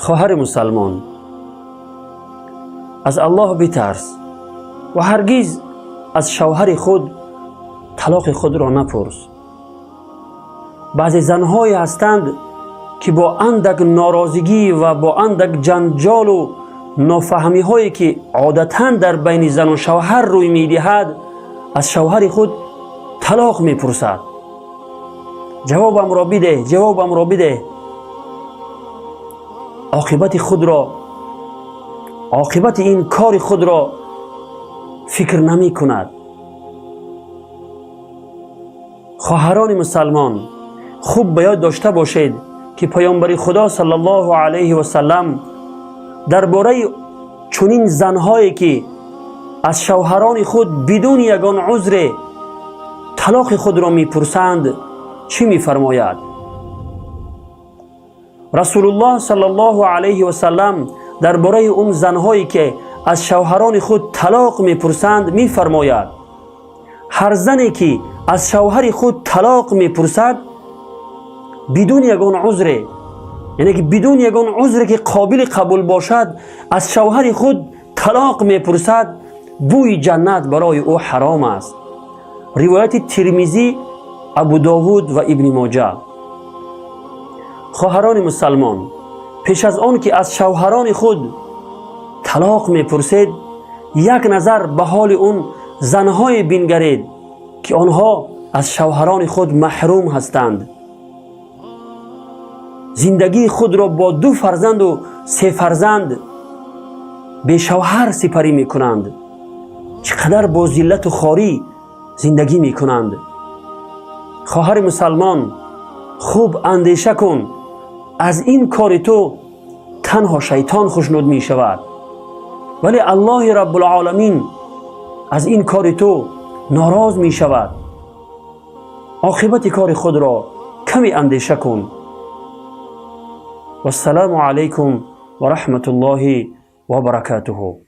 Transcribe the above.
Хоҳари мусалмон, аз Аллоҳ битарс ва ҳаргиз аз шавҳари худ талоқи худро напурс. Баъзе занҳое ҳастанд, ки бо андак норозигӣ ва бо андак ҷанҷолу нофаҳмиҳое, ки одатан дар байни зану шавҳар рӯй медиҳад, аз шавҳари худ талоқ мепурсад. Ҷавобамро бидеҳ, ҷавобамро бидеҳ. Оқибати худро, оқибати ин кори худро фикр намекунад. Хоҳарони мусалмон, хуб ба ёд дошта бошед, ки паёмбари Худо саллаллоҳу алайҳи васаллам дар бораи чунин занҳое, ки аз шавҳарони худ бидуни ягон узре талоқи худро мепурсанд, чӣ мефармояд? Расулуллоҳ саллаллоҳу алайҳи васаллам дар бораи он занҳое, ки аз шавҳарони худ талоқ мепурсанд, мефармояд: ҳар зане, ки аз шавҳари худ талоқ мепурсад бидуни ягон узре, яъне ки бидуни ягон узре, ки қобили қабул бошад, аз шавҳари худ талоқ мепурсад, бӯи ҷаннат барои ӯ ҳаром аст. Ривояти Тирмизӣ, Абу Довуд ва Ибни Моҷа. Хоҳарони мусалмон, пеш аз он ки аз шавҳарони худ талоқ мепурсед, як назар ба ҳоли он занҳое бингаред, ки онҳо аз шавҳарони худ маҳрум ҳастанд, зиндагии худро бо ду фарзанду се фарзанд бешавҳар сипарӣ мекунанд, чӣ қадар бо зиллату хорӣ зиндагӣ мекунанд. Хоҳари мусалмон, хуб андеша кун. Аз ин кори ту танҳо шайтон хушнуд мешавад, вале Аллоҳи Раббулоламин аз ин кори ту нороз мешавад. Оқибати кори худро каме андеша кун. Вассалому алайкум ва раҳматуллоҳи ва баракатуҳу.